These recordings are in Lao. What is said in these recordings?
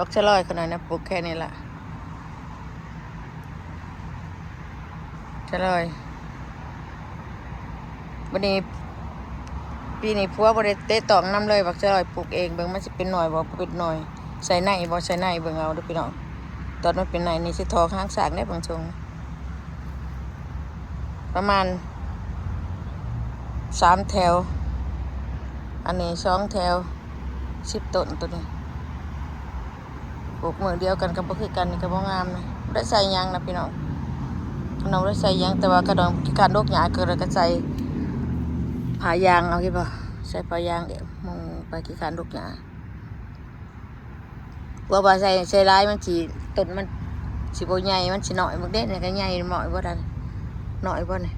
ບັກສະຫຼອຍຂ້ານ້ອຍນະ ປູກແຄ່ນີ້ລະ ສະຫຼອຍ. ບັດນີ້ ປີນີ້ຜົວບໍ່ໄດ້ເຕະຕ້ອງນຳເລີຍ ບັກສະຫຼອຍປູກເອງ. ເບິ່ງມັນຊິເປັນໜ່ວຍບໍ່ ບໍ່ເປັນໜ່ວຍ ໃສ່ໃນບໍ່ ໃສ່ໃນ ເບິ່ງເອົາເດີພີ່ນ້ອງ. ຕອນມັນເປັນໃນນີ້ຊິຖອກຫາງສາກໄດ້ບາງຊ່ວງ ປະມານສາມແຖວ ອັນນີ້ສອງແຖວ ສິບຕົ້ນ ໂຕນີ້ ປູກມື້ດຽວກັນກໍບໍ່ຄືກັນ ນີ້ກໍບໍ່ງາມນະ. ບໍ່ໄດ້ໃສ່ຫຍັງນະພີ່ນ້ອງ ນ້ອງບໍ່ໄດ້ໃສ່ຫຍັງ ແຕ່ວ່າຂະນ້ອຍຂີ້ຄ້ານດົກຫຍ້າ ກໍເລີຍກໍໃສ່ຜ້າຢາງເອົາ ເຫັນບໍ່ ໃສ່ຜ້າຢາງເອວ ມຸງໄປ ຂີ້ຄ້ານດົກຫຍ້າ. ເພາະວ່າໃສ່ ໃສ່ຫຼາຍມັນຊິ ຕົ້ນມັນຊິບໍ່ໃຫຍ່ ມັນຊິນ້ອຍ. ເບິ່ງເດ້ ນີ້ກໍໃຫຍ່ນ້ອຍບໍ່ທັນ ນ້ອຍບໍ່ນີ້.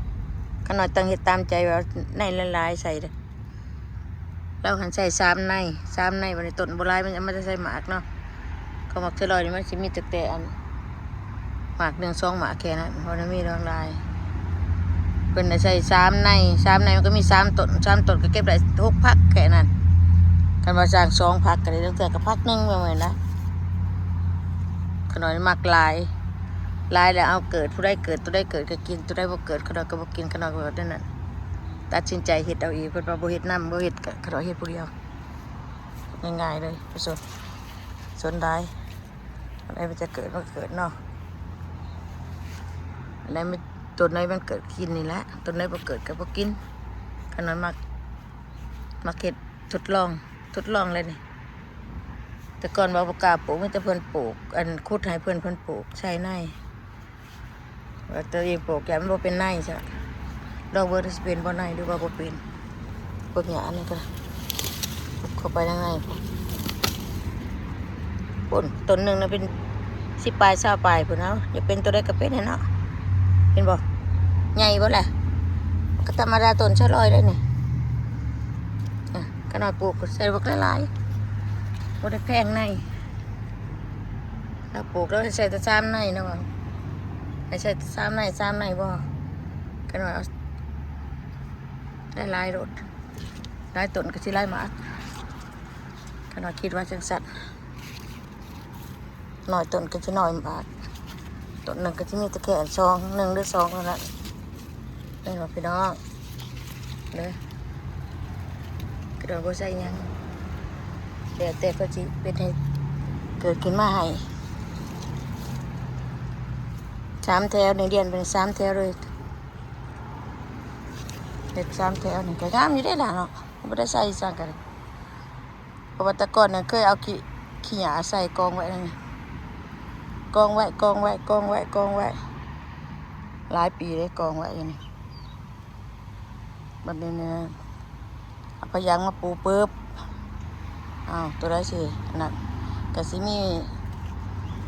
ຂະນ້ອຍຕັ້ງເຮັດຕາມໃຈວ່າໃນຫຼາຍໆໃສ່ເດີ ລາວຫັ້ນໃສ່ສາມໃນ ສາມໃນ. ບັດນີ້ຕົ້ນບໍ່ຫຼາຍ ມັນ ມັນຈະໃສ່ໝາກເນາະ ຂອງໝາກສະຫຼອຍນີ້ ມັນຊິມີຕັ້ງແຕ່ອັນ ໝາກໜຶ່ງສອງໝາກແຄ່ນັ້ນ ບໍ່ໄດ້ມີຫຼາຍ. ເພິ່ນໄດ້ໃສ່ສາມໃນ ສາມໃນມັນກໍມີສາມຕົ້ນ ສາມຕົ້ນກໍເກັບໄດ້ຫົກພັກແຄ່ນັ້ນ. ຄັນວ່າສ້າງສອງພັກກໍໄດ້ ລາງເທື່ອກໍພັກໜຶ່ງ ປະມານນັ້ນ. ຂະນ້ອຍມັກຫຼາຍ ຫຼາຍແລ້ວເອົາເກີດ ຜູ້ໃດເກີດ ຕົວໃດເກີດກໍກິນ ຕົວໃດບໍ່ເກີດຂະນ້ອຍກໍບໍ່ກິນ. ຂະນ້ອຍກໍແບບນັ້ນ ຕັດສິນໃຈເຮັດເອົາເອງ ເພິ່ນວ່າບໍ່ເຮັດນຳ ບໍ່ເຮັດ ຂະນ້ອຍເຮັດຜູ້ດຽວ ງ່າຍໆເລີຍ. ບໍ່ສົນ ສົນຫຼາຍ ອັນໃດມັນຈະເກີດມັນກໍເກີດເນາະ ອັນໃດມັນ ຕົວໃດມັນເກີດກິນນີ້ແຫຼະ ຕົວໃດບໍ່ເກີດກໍບໍ່ກິນ. ຂະນ້ອຍມັກ ມັກເຮັດທົດລອງ ທົດລອງເລີຍນີ້. ແຕ່ກ່ອນວ່າບໍ່ກ້າປູກ ມີແຕ່ເພິ່ນປູກ ອັນ ຂຸດໃຫ້ເພິ່ນ ເພິ່ນປູກໃສ່ໃນ ວ່າຕົວເອງປູກ ຢ້ານມັນບໍ່ເປັນໃນຊະ. ລອງເບິ່ງ ຊິເປັນບໍ່ໃນ ຫຼືວ່າບໍ່ເປັນ. ເບິ່ງຫຍ້າອັນນີ້ກໍໄດ້ ປຸກເຂົ້າໄປທາງໃນພຸ້ນ ພຸ້ນ ຕົ້ນໜຶ່ງນະເປັນສິບປາຍ ຊາວປາຍພຸ້ນ. ເອົາ ຢາກເປັນຕົວໃດກໍເປັນຫັ້ນເນາະ ເຫັນບໍ່ ໃຫຍ່ບໍ່ລະ. ກໍທຳມະດາ ຕົ້ນຊະລອຍໄດ໋ນີ້. ອ່ະ ຂະນ້ອຍປູກໃສ່ບັກຫຼາຍໆ ບໍ່ໄດ້ແພງໃນ. ລາວປູກລາວໃສ່ແຕ່ສາມໃນນະ ວ່າໃຫ້ໃສ່ແຕ່ສາມໃນ ສາມໃນບໍ່. ຂະນ້ອຍເອົາຫຼາຍໆໂລດ ຫຼາຍຕົ້ນກໍຊິຫຼາຍໝາກ. ຂະນ້ອຍຄິດວ່າຈັ່ງຊັ້ນ ໜ້ອຍຕົ້ນກໍຊິໜ້ອຍໝາກ ຕົ້ນໜຶ່ງກໍຊິມີແຕ່ແຄ່ສອງ ໜຶ່ງຫຼືສອງເທົ່ານັ້ນ. ແມ່ນບໍ່ພີ່ນ້ອງເດີ ກໍໂດຍບໍ່ໃສ່ຫຍັງ ແລ້ວແຕ່ເພິ່ນຊິເປັນໃຫ້ເກີດຂຶ້ນມາໃຫ້. ສາມແຖວນີ້ ລຽນເປັນສາມແຖວເລີຍ ເຮັດສາມແຖວນີ້ກໍງາມຢູ່ເດ້ລະເນາະ ບໍ່ໄດ້ໃສ່ອີ່ຫຍັງກໍໄດ້. ເພາະວ່າແຕ່ກ່ອນນັ້ນເຄີຍເອົາຂີ້ ຂີ້ຫຍ້າໃສ່ກອງໄວ້ນັ້ນ ກອງໄວ້ ກອງໄວ້ ກອງໄວ້ ກອງໄວ້ ຫຼາຍປີເດ້ ກອງໄວ້ຢູ່ນີ້. ບັດນີ້ນີ້ ເອົາພະຍາງມາປູປຶບ ອ້າວ ຕົວໃດຊິອັນນັ້ນ ກໍຊິມີ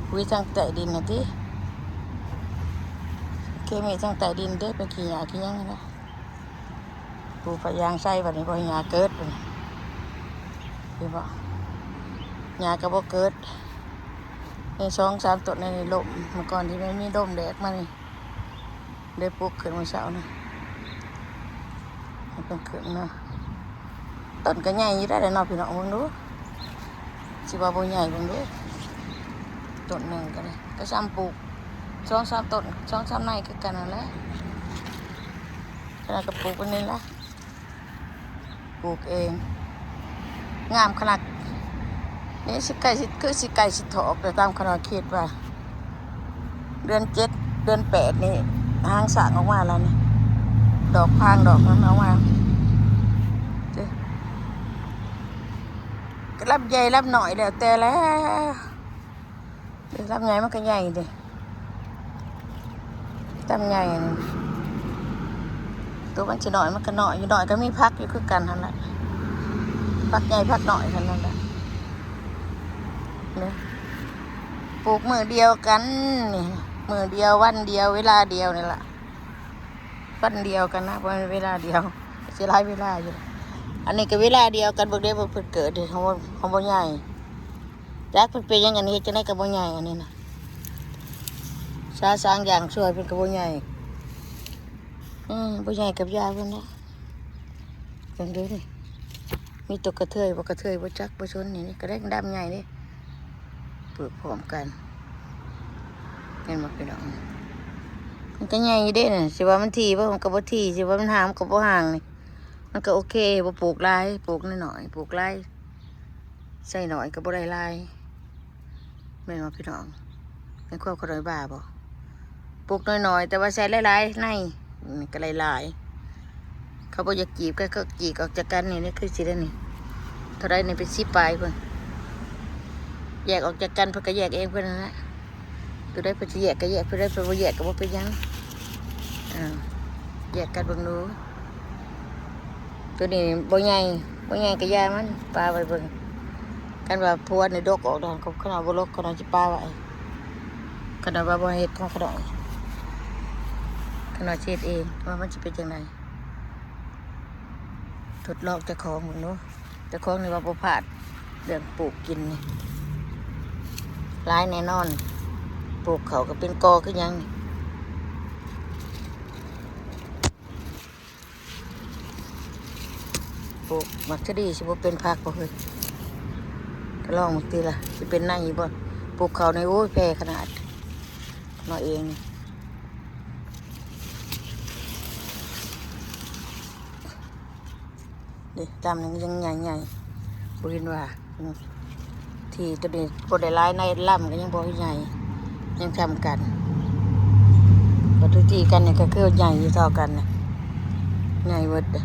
ປຸ໋ຍທາງໃຕ້ດິນນະຕິ ເຄມີທາງໃຕ້ດິນເດ້ ເປັນຂີ້ຫຍ້າຂີ້ຫຍັງຫັ້ນນະ. ປູພະຍາງໃສ່ ບັດນີ້ບໍ່ໃຫ້ຫຍ້າເກີດ ເຫັນບໍ່ ຫຍ້າກໍບໍ່ເກີດ. ມີສອງສາມຕົ້ນໃນນີ້ລົ້ມ ເມື່ອກ່ອນທີ່ມັນມີລົມແດດມານີ້ ໄດ້ປຸກຂຶ້ນມື້ເຊົ້ານະ ໃຫ້ເພິ່ນຂຶ້ນນະ. ຕົ້ນກໍໃຫຍ່ຢູ່ໄດ໋ເນາະ ພີ່ນ້ອງ ເບິ່ງດູ ຊິວ່າບໍ່ໃຫຍ່ ເບິ່ງດູ ຕົ້ນໜຶ່ງກໍໄດ້ ກໍຊ່ຳປູກສອງສາມຕົ້ນ ສອງສາມໃນຄືກັນຫັ້ນແຫຼະ. ຂະນ້ອຍກໍປູກໄວ້ນີ້ລະ ປູກເອງ ງາມຂະໜາດນີ້. ຊິໃກ້ຊິ ຄືຊິໃກ້ຊິຖອກແລ້ວ ຕາມຂະນ້ອຍຄິດວ່າ ເດືອນເຈັດ ເດືອນແປດນີ້ ຫາງສ້າງອອກມາແລ້ວນີ້ ດອກພາງດອກມັນອອກມາ ເດ້ ກໍລຳໃຫຍ່ລຳນ້ອຍແລ້ວແຕ່ແລ້ວ. ລຳໃຫຍ່ມັນກໍໃຫຍ່ເດ້ ລຳໃຫຍ່ ໂຕມັນຊິນ້ອຍມັນກໍນ້ອຍຢູ່ ນ້ອຍກໍມີຜັກຢູ່ຄືກັນຫັ້ນແຫຼະ ຜັກໃຫຍ່ຜັກນ້ອຍເທົ່ານັ້ນແຫຼະ. ນີ້ ປູກມື້ດຽວກັນນີ້ ມື້ດຽວ ວັນດຽວ ເວລາດຽວນີ້ລະ ວັນດຽວກັນນະ ບໍ່ແມ່ນເວລາດຽວ ຊິຫຼາຍເວລາຢູ່. ອັນນີ້ກໍເວລາດຽວກັນ ເບິ່ງເດ້ ເບິ່ງເພິ່ນເກີດເດ້ ຂອງ ຂອງບໍ່ໃຫຍ່. ຈັກເພິ່ນເປັນຫຍັງ ອັນນີ້ເຮັດຈັ່ງໃດກໍບໍ່ໃຫຍ່ ອັນນີ້ນະ ຊາສາງຢ່າງຊ່ວຍເພິ່ນກໍບໍ່ໃຫຍ່ ເອີ ບໍ່ໃຫຍ່ກັບຢາເພິ່ນນະ. ເບິ່ງດູນີ້ ມີຕົວກະເທີຍບໍ່ ກະເທີຍບໍ່ຈັກບໍ່ສົນ ນີ້ ນີ້ກະແດງດຳໃຫຍ່ເດ້ ปลูกพร้อมกัน เห็นบ่พี่น้อง มันก็ใหญ่อยู่เด้น่ะ สิว่ามันถี่บ่ มันก็บ่ถี่ สิว่ามันห่าง มันก็บ่ห่างนี่ มันก็โอเค บ่ปลูกหลาย ปลูกน้อยๆ ปลูกหลาย ใส่น้อยก็บ่ได้หลาย แม่นบ่พี่น้อง แม่นความข้าน้อยบ้าบ่ ปลูกน้อยๆ แต่ว่าใส่หลายๆ ใน นี่ก็หลายๆ เขาบ่อยากจีบกัน เขาจีกออกจากกันนี่ นี่คือสิได้นี่ เท่าใดนี่ เป็นสิบปลายพุ้น แยกออกจากกัน เพิ่นก็แยกเองเพิ่นนั่นแหละ ตัวใดเพิ่นสิแยกก็แยก ตัวใดเพิ่นบ่แยกก็บ่เป็นหยัง อ่า แยกกันเบิ่งดู ตัวนี้บ่ใหญ่ บ่ใหญ่ก็อย่ามัน ปะไว้เบิ่ง คันว่าผัวนี่ดกออกดอก ข้าน้อยบ่ดก ข้าน้อยสิปะไว้ ข้าน้อยว่าบ่เฮ็ดของข้าน้อย ข้าน้อยสิเฮ็ดเอง ว่ามันสิเป็นจั่งใด ทดลองเจ้าของเบิ่งดู เจ้าของนี่ว่าบ่พลาด เรื่องปลูกกินนี่ หลายแน่นอน ปลูกข้าวก็เป็นกอคือหยังนี่ ปลูกหมากเชอรี่สิบ่เป็นผักบ่เฮ้ย ก็ลองเบิ่งติล่ะ สิเป็นในอยู่บ่ ปลูกข้าวนี่ โอ้ย แพร่ขนาด เนาะเอง นี่ ลำนี่ยังใหญ่ๆ บ่เห็นว่า อืม ที่ตัวนี้บ่ได้หลาย ในลำก็ยังบ่ใหญ่ ยังส่ำกัน ก็ทุกที่กันนี่ก็คือใหญ่อยู่เท่ากันนะ ใหญ่เบิดเด้อ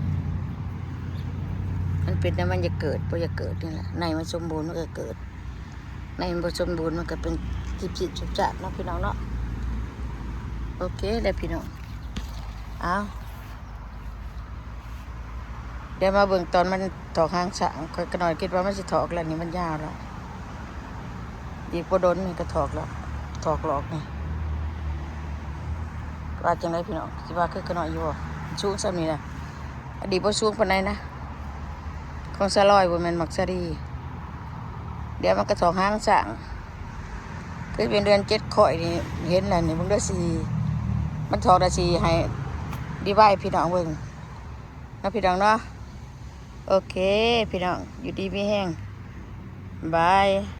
มันเป็นแล้วมันจะเกิด บ่อยากเกิดนี่แหละ ในมันสมบูรณ์มันก็เกิด ในมันบ่สมบูรณ์มันก็เป็นจิบๆ จับๆ เนาะพี่น้องเนาะ โอเคแล้วพี่น้อง เอา เดี๋ยวมาเบิ่งตอนมันถอกหางช้าง ข้อยก็น้อยคิดว่ามันสิถอกแล้วนี่ มันยาวแล้ว อีกบ่ดนนี่ก็ถอกแล้ว ถอกหลอกนี่ ว่าจั่งใดพี่น้อง สิว่าคือข้าน้อยอยู่บ่ สูงส่ำนี้นะ อันนี้บ่สูงปานใดนะ ของสาวลอยบ่แม่นหมากสาลี เดี๋ยวมันก็ถอกหางช้าง คือเป็นเดือนเจ็ดข้อยนี่ เห็นแล้วนี่ เบิ่งเด้อ สิ มันถอกแล้วสิให้ดีไว้พี่น้องเบิ่ง เนาะพี่น้องเนาะ โอเค พี่น้อง อยู่ดีมีแฮง บาย